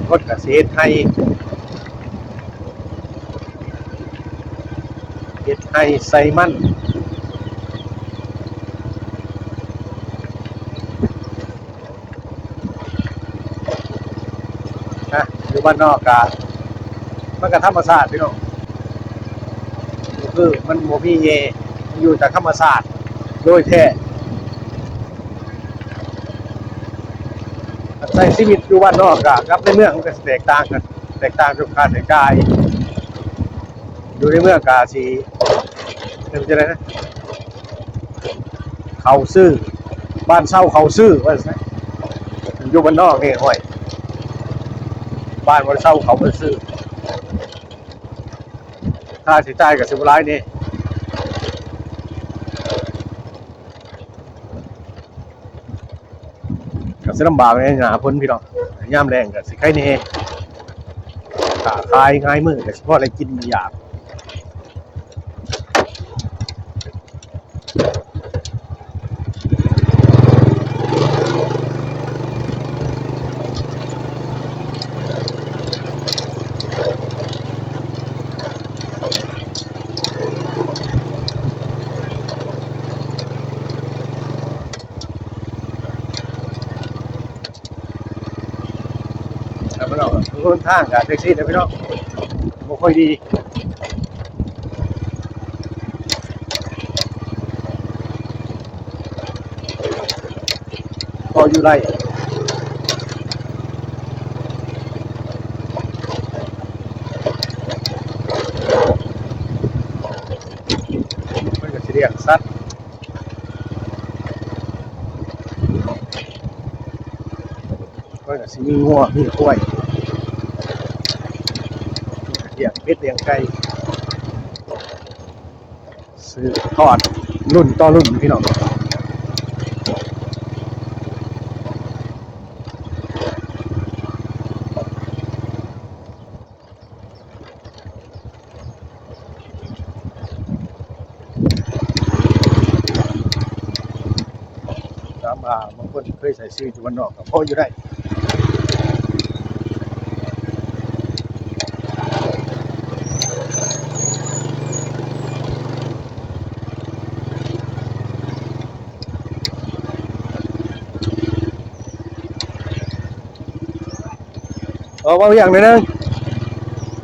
ຄົນກໍຊິເຮັດໄຮ່ ເຮັດໄຮ່ໃສ່ມັນ ນະ ຢູ່ບ້ານນອກກະ ມັນກະທຳມະຊາດພີ່ນ້ອງ ຄືມັນບໍ່ມີແຫຍ່ ຢູ່ຈາກທຳມະຊາດໂດຍແທ້. ການໃຊ້ຊີວິດຢູ່ບ້ານນອກກະກັບໃນເມືອງມັນກະຊິແຕກຕ່າງກັນ ແຕກຕ່າງຈາກຄ່າໃຊ້ຈ່າຍ ຢູ່ໃນເມືອງກະຊິ ເອີ້ນຈັ່ງໃດນະ ເຂົ້າຊື້ ບ້ານເຊົ່າເຂົ້າຊື້ວ່າຊັ້ນ ຢູ່ບ້ານນອກນີ້ ໂອ້ຍ ບ້ານບໍ່ໄດ້ເຊົ່າ ເຂົ້າໄປຊື້ ຄ່າໃຊ້ຈ່າຍກະຊິບໍ່ຫຼາຍເດ້. ກະຊິລຳບາກໃນໜ້າຝົນພີ່ນ້ອງ ຍາມແລ້ງກະຊິໄຄແດ່ ຄ້າຂາຍຫງາຍມືກະຊິພໍໄດ້ກິນໄດ້ຢາກ. ຄັບ ພີ່ນ້ອງ ຫົນທາງກະຈັ່ງຊີ້ແຫຼະພີ່ນ້ອງ ບໍ່ຄ່ອຍດີ ພໍຢູ່ໄດ້ ເພິ່ນກະຊິລ້ຽງສັດ ເພິ່ນກະຊິມີງົວມີຄວາຍ ລ້ຽງເປັດລ້ຽງໄກ່ ສືບທອດລຸ້ນຕໍ່ລຸ້ນພີ່ນ້ອງ. ຖາມວ່າບາງຄົນເຄີຍໃຊ້ຊີວິດຢູ່ບ້ານນອກກໍພໍຢູ່ໄດ້ ອອກມາວຽກໜ້ອຍໜຶ່ງ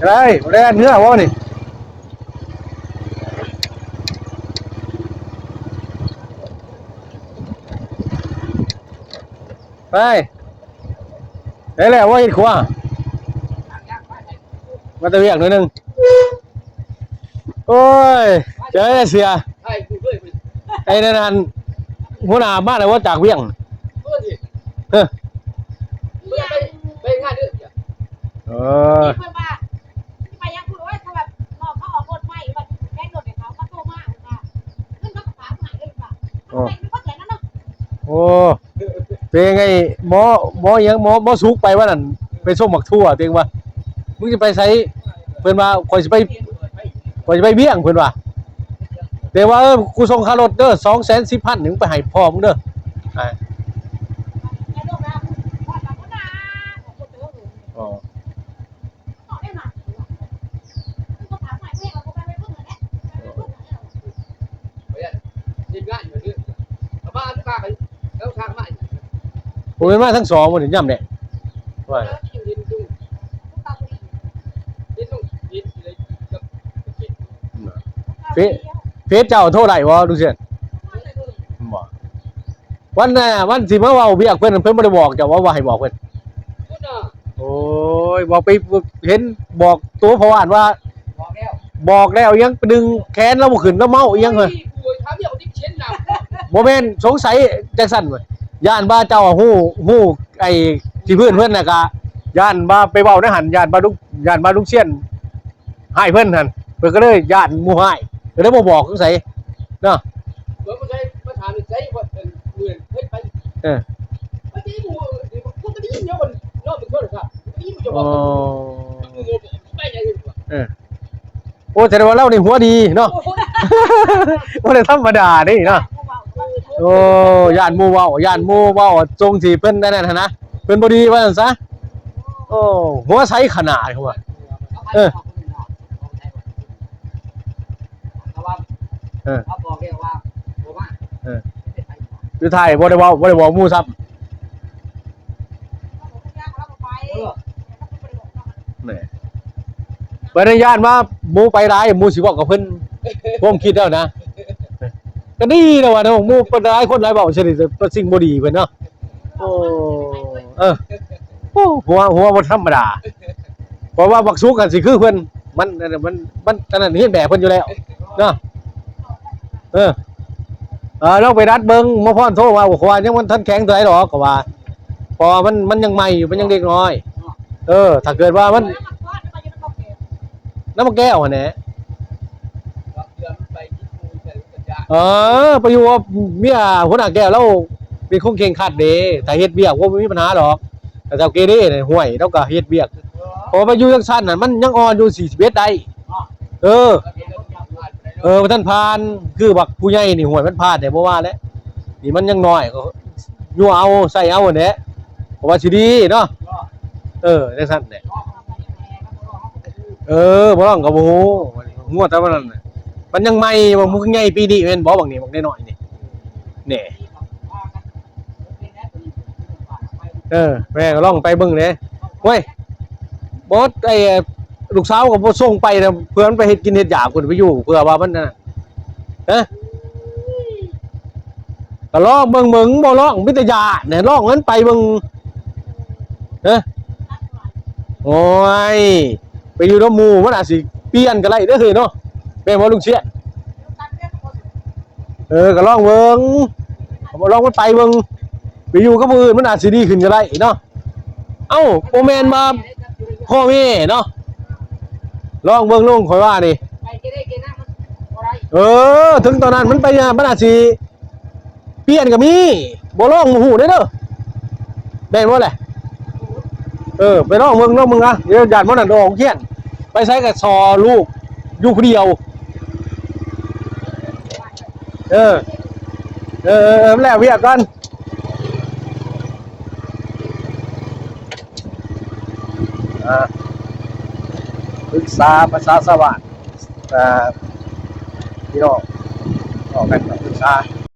ໄດ້ ບໍ່ໄດ້ອັນເຮືອບໍ່ນີ້ ໄປ ໄດ້ແລ້ວບໍ່ເຮັດຄົວ ມາແຕ່ວຽກໜ້ອຍໜຶ່ງ ໂອ້ຍ ເຈີເສຍ ໄອ້ນັ້ນຫັ້ນ ຫົວໜ້າມາແລ້ວບໍ່ຈາກວຽງ ເອີ ເອີ ເພິ່ນວ່າ ຊິໄປຫຍັງພຸ້ນ ໂອ້ຍ ເຂົາແບບ ນ້ອງເຂົາອອກລົດໃໝ່ ບັດແຂນລົດໃຫ້ເຂົາ ເຂົາໂທມາ ເພິ່ນວ່າ ເງິນເຂົາກໍຝາກມາໃຫ້ເລີຍ ເພິ່ນວ່າ ເອີ ເຂົາໄປ ເພິ່ນບໍ່ແຂນນຳເນາະ ໂອ້ ເປັນໄງ ໝໍ ໝໍຫຍັງ ໝໍ ໝໍສຸກໄປວ່ານັ້ນ ໄປສົ່ງໝາກຖົ່ວ ເປັນວ່າ ມຶງຊິໄປໃສ ເພິ່ນວ່າ ຂ້ອຍຊິໄປ ຂ້ອຍຊິໄປວຽງ ເພິ່ນວ່າ ແຕ່ວ່າ ເອີ ກູສົ່ງຄ່າລົດເດີ ສອງແສນສິບພັນ ນີ້ ມຶງໄປໃຫ້ພໍ່ມຶງເດີ ອ່າ ອໍ. ບໍ່ແມ່ນມາທັງສອງບໍ່ນີ້ ຍາມແລະ ວ່າ ເຟ ເຟສເຈົ້າໂທໄດ້ບໍ່ ລຸງຊຽນ? ບໍ່ ວັນນັ້ນ ວັນຊິມາເວົ້າວຽກເພິ່ນ ເພິ່ນບໍ່ໄດ້ບອກເຈົ້າບໍ່ ວ່າໃຫ້ບອກເພິ່ນ? ໂອ້ຍ ບອກໄປ ເຫັນບອກໂຕພໍ່ບ້ານວ່າ ບອກແລ້ວ ບອກແລ້ວ ຍັງດຶງແຂນລາວບໍ່ຂຶ້ນ ລາວເມົາອີ່ຫຍັງ ໂອ້ຍ ບໍ່ແມ່ນ ສົງໄສຈັ່ງຊັ້ນ ຢ້ານວ່າເຈົ້າຮູ້ ຮູ້ໄອ້ທີ່ພື້ນເພິ່ນນະ ກະຢ້ານວ່າໄປເວົ້າໃນຫັ້ນ ຢ້ານວ່າລຸງ ຢ້ານວ່າລຸງຊຽນ ໃຫ້ເພິ່ນຫັ້ນ ເພິ່ນກໍເລີຍຢ້ານໝູ່ຮ້າຍ ກໍເລີຍບໍ່ບອກ ສົງໄສເນາະ ເພິ່ນບໍ່ໄດ້ມາຖາມໃສ ເພິ່ນເມື່ອຍເພິ່ນໄປ ເອີ ເພິ່ນໄດ້ຍິນຢູ່ ເພິ່ນໄດ້ຍິນຢູ່ ເນາະ ເພິ່ນໂທລະສັບ ໄດ້ຍິນຢູ່ ເຈົ້າບອກ ເອີ ໄປໃຫຍ່ ເອີ ໂອ້ ແສດງວ່າລາວນີ້ຫົວດີເນາະ ໂອ້ຍ ບໍ່ໄດ້ທຳມະດາເດ້ເນາະ ໂອ້ ຢ້ານໝູ່ເວົ້າ ຢ້ານໝູ່ເວົ້າ ຊົງທີ່ເພິ່ນນັ້ນຫັ້ນນະ ເພິ່ນບໍ່ດີວ່າຊັ້ນຊະ ໂອ້ ຫົວໃສຂະໜາດ ເຂົາວ່າ ເອີ ເອີ ຢູ່ໄທບໍ່ໄດ້ເວົ້າ ບໍ່ໄດ້ບອກໝູ່ຊ້ຳ ແນ່ ເພິ່ນຢ້ານວ່າໝູ່ໄປຫຼາຍ ໝູ່ຊິເວົ້າກັບເພິ່ນ ຄວາມຄິດແລ້ວນະ ກໍດີແລ້ວວ່າເນາະ ໝູ່ເພິ່ນຫຼາຍຄົນຫຼາຍເວົ້າ ເຊິ່ງນີ້ເປັນສິ່ງບໍ່ດີເພິ່ນເນາະ. ໂອ້ ເອີ ໂອ້ ຫົວ ຫົວບໍ່ທຳມະດາ ເພາະວ່າບັກສຸກຫັ້ນຊິຄືເພິ່ນ ມັນ ມັນ ມັນ ອັນນັ້ນ ຮຽນແບບເພິ່ນຢູ່ແລ້ວເນາະ ເອີ ເອີ ລອງໄປດັດເບິ່ງ ໝໍພອນໂທມາ ບອກວ່າຍັງມັນທັນແຂງເທົ່າໃດດອກ ກໍວ່າ ເພາະວ່າມັນ ມັນຍັງໃໝ່ຢູ່ ມັນຍັງເດັກນ້ອຍ ເອີ ຖ້າເກີດວ່າມັນ ນຳໝາກແກ້ວຫັ້ນແຫຼະ ເອີ ໄປຢູ່ກັບເມຍຫົວໜ້າແກ້ວ ລາວເປັນຄົນເຄັ່ງຄັດເດ້ ຖ້າເຮັດວຽກບໍ່ມີບັນຫາດອກ ແຕ່ເຖົ້າເກເຣນີ້ ຫ້ວຍ ລາວກໍເຮັດວຽກ ເພາະວ່າໄປຢູ່ຈັ່ງຊັ້ນນະ ມັນຍັງອ່ອນຢູ່ ສີ່ສິບເອັດ ໄດ້ ເອີ ເອີ ບໍ່ທັນຜ່ານ ຄືບັກຜູ້ໃຫຍ່ນີ້ ຫ້ວຍ ມັນຜ່ານແດ່ ບໍ່ວ່າແຫຼະ ນີ້ມັນຍັງນ້ອຍ ກໍຍົວເອົາ ໃສ່ເອົາຫັ້ນແຫຼະ ເພາະວ່າຊິດີເນາະ ເອີ ຈັ່ງຊັ້ນແຫຼະ. ເອີ ບໍ່ຮ້ອງກໍບໍ່ຮູ້ ຮູ້ແຕ່ວ່ານັ້ນນະ ມັນຍັງໃໝ່ ບັກ ບັກໃຫຍ່ປີນີ້ແມ່ນບໍ່ ບັກນີ້ ບັກນ້ອຍໆນີ້ ແນ່ ເອີ ແມ່ກໍລອງໄປເບິ່ງແດ່ ໂອ້ຍ ບໍ່ ໄອ້ລູກສາວກໍບໍ່ສົ່ງໄປນະ ເພື່ອມັນໄປເຮັດກິນເຮັດຢາກພຸ້ນ ໄປຢູ່ ເພື່ອວ່າມັນ ຮະ ກໍລອງເບິ່ງ ເບິ່ງ ບໍ່ລອງມີແຕ່ຢ້ານແຫຼະ ລອງມັນໄປເບິ່ງ ຮະ ໂອ້ຍ ໄປຢູ່ນຳໝູ່ມັນອາດຊິປ່ຽນກໍໄດ້ເດີເຮີຍເນາະ ແມ່ນບໍ່ລຸງຊຽນ? ເອີ ກໍລອງເບິ່ງ ລອງມັນໄປເບິ່ງ ໄປຢູ່ກັບຜູ້ອື່ນມັນອາດຊິດີຂຶ້ນກໍໄດ້ເນາະ. ເອົ້າ ບໍ່ແມ່ນວ່າພໍ່ແມ່ເນາະ ລອງເບິ່ງລຸງ ຂ້ອຍວ່ານີ້ ເອີ ເຖິງຕອນນັ້ນມັນໄປ ມັນອາດຊິປ່ຽນກໍມີ ບໍ່ລອງບໍ່ຮູ້ເດ້ເດີ ແມ່ນບໍ່ແຫຼະ? ເອີ ໄປລອງເບິ່ງ ລອງເບິ່ງນະ ດຽວຢ້ານບໍ່ນັ້ນອອກໂຮງຮຽນ ໄປໃສກໍສໍ້ລູກຢູ່ຜູ້ດຽວ ເອີ ເອີ ເອີ ແລ້ວວຽກກ່ອນ ອ່າ ປຶກສາພາສາຊາວບ້ານ ອ່າ ພີ່ນ້ອງ ເວົ້າກັນ ປຶກສາ